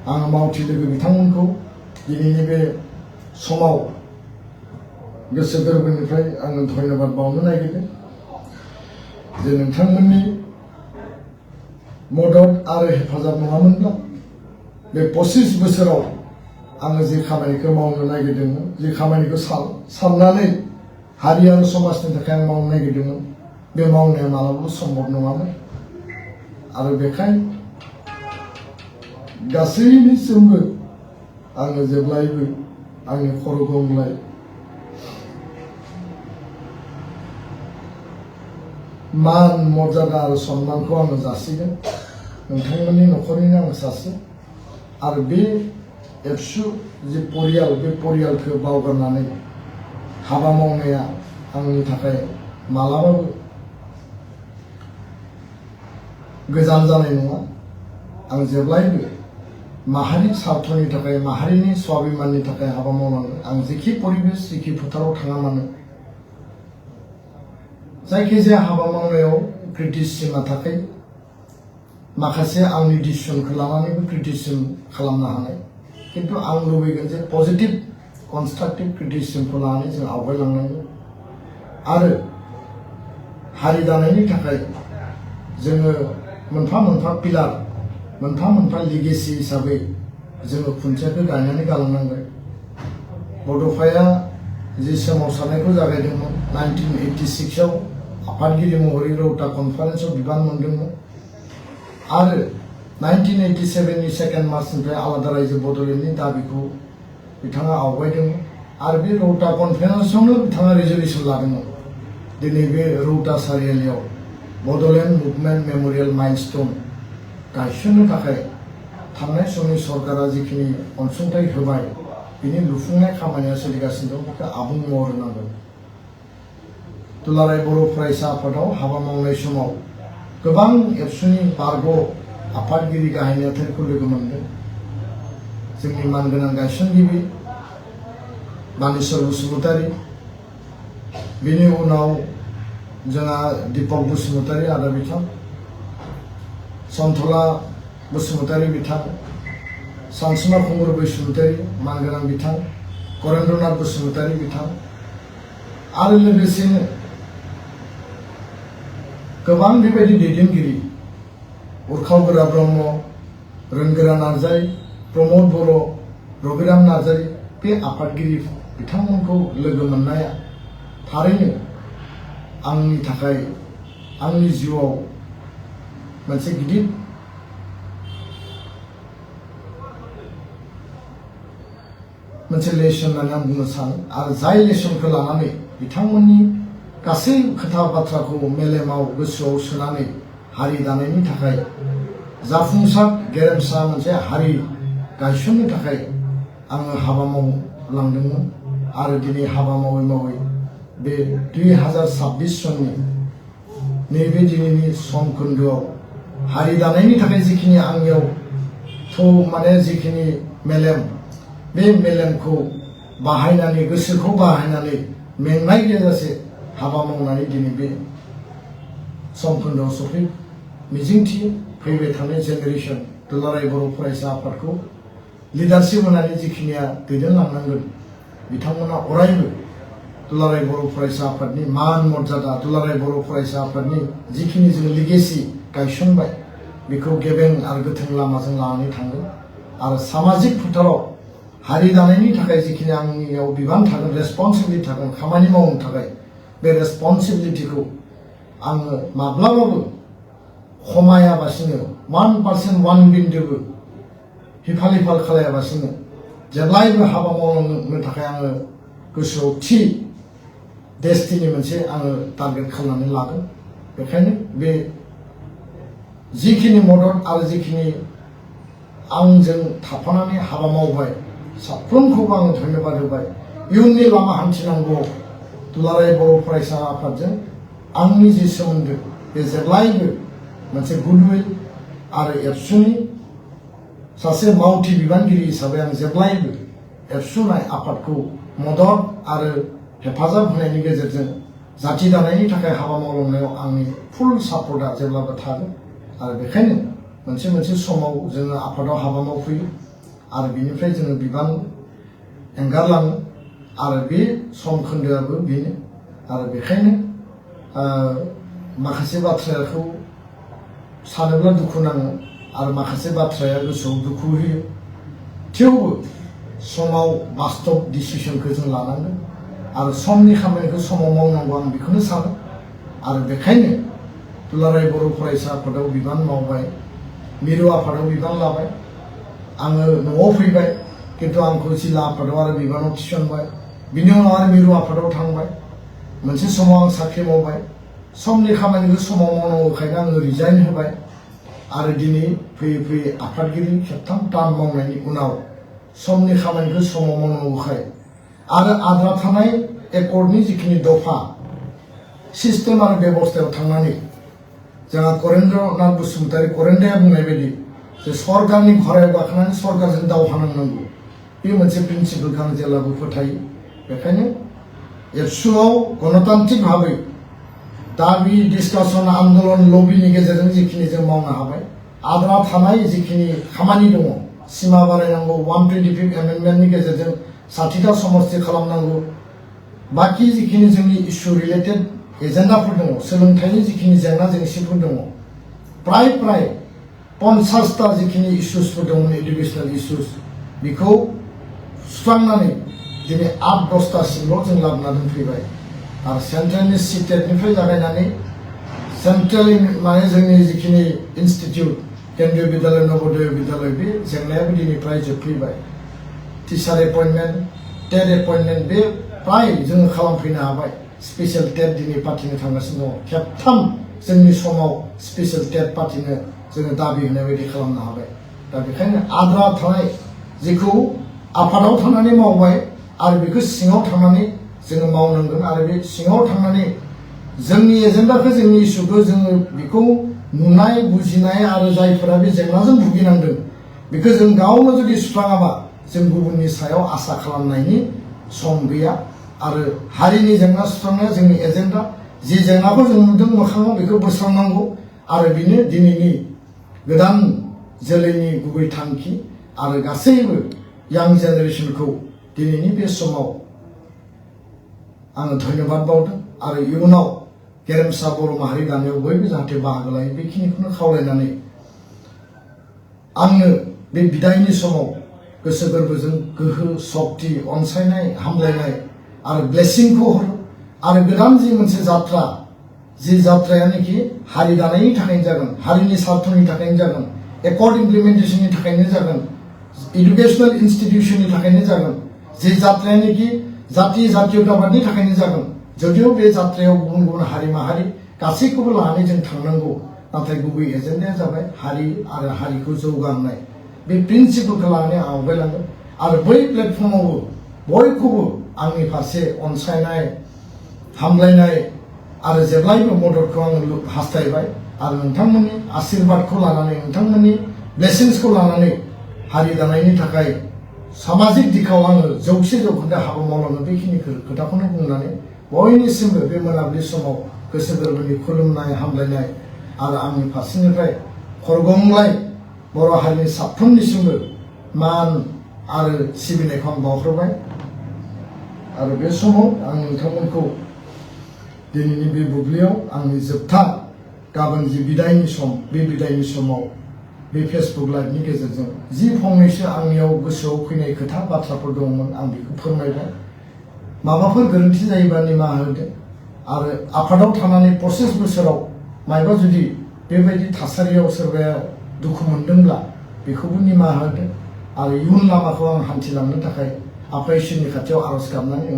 आं मावथि लोगो बिथांमोनखौ दिनैनि बे समाव गोसो गोरबोनिफ्राय आङो धन्यबाद बावनो नागिरदों जे नोंथांमोननि मदद आरो हेफाजाब नङामोनब्ला बे 25 बोसोराव आङो जे खामानिखौ मावनो नागिरदोंमोन जे खामानिखौ साननानै हारि आरो समाजनि थाखाय आं मावनो नागिरदोंमोन बे मावनाया मालाबाबो सम्भब नङामोन आरो बेखायनो गासैनिसिमबो आङो जेब्लायबो आंनि खर' गंग्लाय मान मर्यादा आरो सन्मानखौ आङो जासिगोन नोंथांमोननि न'खरनिनो आं सासे आरो बे एबसु जे परियाल बे परियालखौ बावगारनानै हाबा मावनाया आंनि थाखाय मालाबाबो गोजान जानाय नङा आं जेब्लायबो माहारि स्वार्थनि थाखाय माहारिनि स्वाभिमाननि थाखाय हाबा मावनांगोन आं जेखि परिबेश जेखि फोथाराव थाङा मानो जायखिजाया हाबा मावनायाव क्रिटिसिजमा थाखाय माखासे आंनि डिसिसनखौ लानानैबो क्रिटिसिजम खालामनो हानाय किन्तु आं लुबैगोन जे पजिटिभ कन्स्ट्राक्टिभ क्रिटिसिजमखौ लानानै जों आवगायलांनांगोन आरो हारि दानायनि थाखाय जोङो मोनफा मोनफा पिलार मोनफा मोनफा लिगेसि हिसाबै जोङो खुन्थियाखौ गायनानै गालांनांगोन बड'फाया जि सोमावसारनायखौ जागायदोंमोन 1986 आव आफादगिरि महरै रौता कनफारेन्सआव बिबान मोनदोंमोन आरो 1987 नि 2 मार्चनिफ्राय आलादा रायजो बड'लेण्डनि दाबिखौ बिथाङा आवगायदोंमोन आरो बे रौता कनफारेन्सआवनो बिथाङा रिजलिउसन लादोंमोन दिनै बे रौता सारियालियाव बड'लेण्ड मुभमेन्ट मेम'रियेल माइलस्टोन गायसननो थाखाय थांनाय समनि सरकारा जिखिनि अनसुंथाइ होबाय बिनि लुफुंनाय खामानिया सोलिगासिनो दं बेखौ आबुं महर होनांगोन दुलाराय बर' फरायसा आफादाव हाबा मावनाय समाव गोबां एबसुनि बारग' आफादगिरि गाहाय नेहाथारिखौ लोगो मोनदों जोंनि मानगोनां गायसनगिरि बानेश्वर बसुमतारी बिनि उनाव जोंहा दीपक बसुमतारी आदा बिथां सन्थला बसुमतारी बिथां सानसुमा खुंगुर बसुमतारी मानगोनां बिथां करेन्द्रनाथ बसुमतारी बिथां आरो लोगोसेनो गोबां बेबायदि दैदेनगिरि उरखाव गोरा ब्रह्म रोनगोरा नार्जारी प्रमद बर' रबिराम नार्जारी बे आफादगिरि बिथांमोनखौ लोगो मोननाया थारैनो आंनि थाखाय आंनि जिउआव मोनसे गिदिर मोनसे लेसन होननानै आं बुंनो सानो आरो जाय लेसनखौ लानानै बिथांमोननि गासै खोथा बाथ्राखौ मेलेमाव गोसोआव सोनानै हारि दानायनि थाखाय जाफुंसार गेरेमसा मोनसे हारि गायसननो थाखाय आङो हाबा मावलांदोंमोन आरो दिनै हाबा मावै मावै बे 2026 सननि नैबे दिनैनि सम खोन्दोआव हारि दानायनि थाखाय जिखिनि आंनियाव माने जिखिनि मेलेम बे मेलेमखौ बाहायनानै गोसोखौ बाहायनानै मेंनाय गैयाजासे हाबा मावनानै दिनै बे सम खोन्दोआव सफै मिजिंथियो फैबाय थानाय जेनेरेसन दुलाराय बर' फरायसा आफादखौ लिडारशिप होनानै जिखिनिया दैदेनलांनांगोन बिथांमोना अरायबो दुलाराय बर' फरायसा आफादनि मान मर्यादा दुलाराय बर' फरायसा आफादनि जिखिनि जों लिगेसि गायसनबाय बेखौ गेबें आरो गोथों लामाजों लानानै थांगोन आरो सामाजिक फोथाराव हारि दानायनि थाखाय जिखिनि आंनियाव बिबान थागोन रेसपन्सिबिलिटि थागोन खामानि मावनो थाखाय बे रेसपन्सिबिलिटिखौ आङो माब्लाबाबो खमायाबासिनो 1% 1 बिन्दोबो हिफाल हिफाल खालायाबासिनो जेब्लायबो हाबा मावनो थाखाय आङो गोसोआव थि डेस्टिनि मोनसे आङो टारगेट खालामनानै लागोन बेखायनो बे जिखिनि मदद आरो जिखिनि आंजों थाफानानै हाबा मावबाय साफ्रोमखौबो आङो धन्यबाद होबाय इयुननि लामा हान्थिनांगौ दुलाराय बर' फरायसा आफादजों आंनि जि सोमोन्दो बे जेब्लायबो मोनसे गुडविल आरो एबसुनि सासे मावथि बिबानगिरि हिसाबै आं जेब्लायबो एबसुनाय आफादखौ मदद आरो हेफाजाब होनायनि गेजेरजों जाथि दानायनि थाखाय हाबा मावलांनायाव आंनि फुल सापर्टआ जेब्लाबो थागोन आरो बेखायनो मोनसे समाव जोङो आफादाव हाबा मावफैयो आरो बिनिफ्राय जोङो बिबान एंगारलाङो आरो बे सम खोन्दोआबो बेनो आरो बेखायनो माखासे बाथ्राखौ सानोब्ला दुखु नाङो आरो माखासे बाथ्राया गोसोआव दुखु होयो थेवबो समाव बास्तब डिसिसनखौ जों लानांगोन आरो समनि खामानिखौ समाव मावनांगौ आं बेखौनो सानो आरो बेखायनो दुलाराय बर' फरायसा आफादाव बिबान मावबाय मिरु आफादाव बिबान लाबाय आङो न'आव फैबाय किन्तु आंखौ जिल्ला आफादाव आरो बिबानाव थिसनबाय बिनि उनाव आरो मिरु आफादाव थांबाय मोनसे समाव आं साख्रि मावबाय समनि खामानिखौ समाव मावनांगौखायनो आङो रिजाइन होबाय आरो दिनै फैयै फैयै आफादगिरि खेबथाम टार्म मावनायनि उनाव समनि खामानिखौ समाव मावनांगौखाय आरो आद्रा थानाय एकर्डनि जिखिनि दफा सिस्टेम आरो बेबस्थायाव थांनानै जोंहा करेन्द्रनाथ बसुमतारी करेन्दाया बुंनाय बायदि जे सरकारनि घरायाव गाखोनानै सरकारजों दावहा नांनांगौ बे मोनसे प्रिन्सिपलखौ आं जेब्लाबो फोथायो बेखायनो एबसुआव गणतान्त्रिक भाबै दाबि डिसकासन आन्दोलन लबिनि गेजेरजों जिखिनि जों मावनो हाबाय आद्रा थानाय जिखिनि खामानि दङ सिमा बारायनांगौ 125 एमेन्डमेन्टनि गेजेरजों 60टा समस्ति खालामनांगौ बाकी जिखिनि जोंनि इस्यु रिलेटेड एजेन्डाफोर दङ सोलोंथाइनि जिखिनि जेंना जेंसिफोर दङ प्राय 50टा जिखिनि इस्युसफोर दंमोन एडुकेसनेल इस्युस बेखौ सुस्रांनानै दिनै 8-10टासिमल' जों लाबोना दोनफैबाय आरो सेन्ट्रेलनि सिटेटनिफ्राय जागायनानै सेन्ट्रेल माने जोंनि जिखिनि इन्स्टिटिउट केन्द्रीय बिद्यालय नवोदय बिद्यालय बे जेंनायाबो दिनैफ्राय जोबफैबाय टिचार एपइन्टमेन्ट टेट एपइन्टमेन्ट बे प्राय जोङो खालामफैनो हाबाय स्पेसियेल टेट दिनै पार्टिनो थांगासिनो दङ खेबथाम जोंनि समाव स्पेसियेल टेट पार्टिनो जोङो दाबि होनाय बायदि खालामनो हाबाय दा बेखायनो आद्रा थानाय जेखौ आफादाव थांनानै मावबाय आरो बेखौ सिङाव थांनानै जोङो मावनांगोन आरो बे सिङाव थांनानै जोंनि एजेन्डाखौ जोंनि इस्युखौ जोङो बेखौ नुनाय बुजिनाय आरो जायफोरा बे जेंनाजों भुगिनांदों बेखौ जों गावनो जुदि सुस्राङाबा जों गुबुननि सायाव आसा खालामनायनि सम गैया आरो हारिनि जेंना सुस्रांनाया जोंनि एजेन्डा जि जेंनाखौ जों नुदों मोखाङाव बेखौ बोस्रांनांगौ आरो बेनो दिनैनि गोदान जोलैनि गुबै थांखि आरो गासैबो यां जेनेरेसनखौ दिनैनि बे समाव आङो धन्यबाद बावदों आरो इयुनाव गेरेमसा बर' माहारि दानायाव बयबो जाहाथे बाहागो लायो बेखिनिखौनो खावलायनानै आंनो बे बिदायनि समाव गोसो गोरबोजों गोहो सक्ति अनसायनाय हामलायनाय आरो ब्लेसिंखौ हरो आरो गोदान जि मोनसे जात्रा जि जात्रायानोखि हारि दानायनि थाखायनो जागोन हारिनि स्वार्थनि थाखायनो जागोन एकर्ड इमप्लिमेन्टेसननि थाखायनो जागोन एडुकेसनेल इन्स्टिटिउसननि थाखायनो जागोन जि जात्रायानोखि जाति जातीयताबादनि थाखायनो जागोन जदिव बे जात्रायाव गुबुन गुबुन हारि माहारि गासैखौबो लानानै जों थांनांगौ नाथाय गुबै एजेन्डाया जाबाय हारि आरो हारिखौ जौगाहोनाय बे प्रिन्सिपलखौ लानानै आवगायलांगोन आरो बै प्लेटफर्मावबो बयखौबो आंनि फारसे अनसायनाय हामलायनाय आरो जेब्लायबो मददखौ आङो हास्थायबाय आरो नोंथांमोननि आशीर्बादखौ लानानै नोंथांमोननि ब्लेसिंसखौ लानानै हारि दानायनि थाखाय सामाजिक दिखाव आङो 100% हाबा मावलांनो बेखिनि खोथाखौनो बुंनानै बयनिसिमबो बे मोनाबिलि समाव गोसो गोरबोनि खुलुमनाय हामलायनाय आरो आंनि फारसेनिफ्राय खरगंलाय बर' हारिनि साफ्रोमनिसिमबो मान आरो सिबिनायखौ आं बावहरबाय आरो बे समाव आं नोंथांमोनखौ दिनैनि बे बुब्लियाव आंनि जोबथा गाबोन जि बिदायनि सम बे बिदायनि समाव बे फेसबुक लाइभनि गेजेरजों जि फंनैसो आंनियाव गोसोआव फैनाय खोथा बाथ्राफोर दंमोन आं बेखौ फोरमायबाय माबाफोर गोरोन्थि जायोबा निमाहा होदो आरो आफादाव थानानै पसिस बोसोराव मायबा जुदि बेबायदि थासारियाव सोरबाया दुखु मोनदोंब्ला बेखौबो निमाहा होदो आरो इयुन लामाखौ आं हान्थिलांनो थाखाय आफा इसोरनि खाथियाव आरज गाबनानै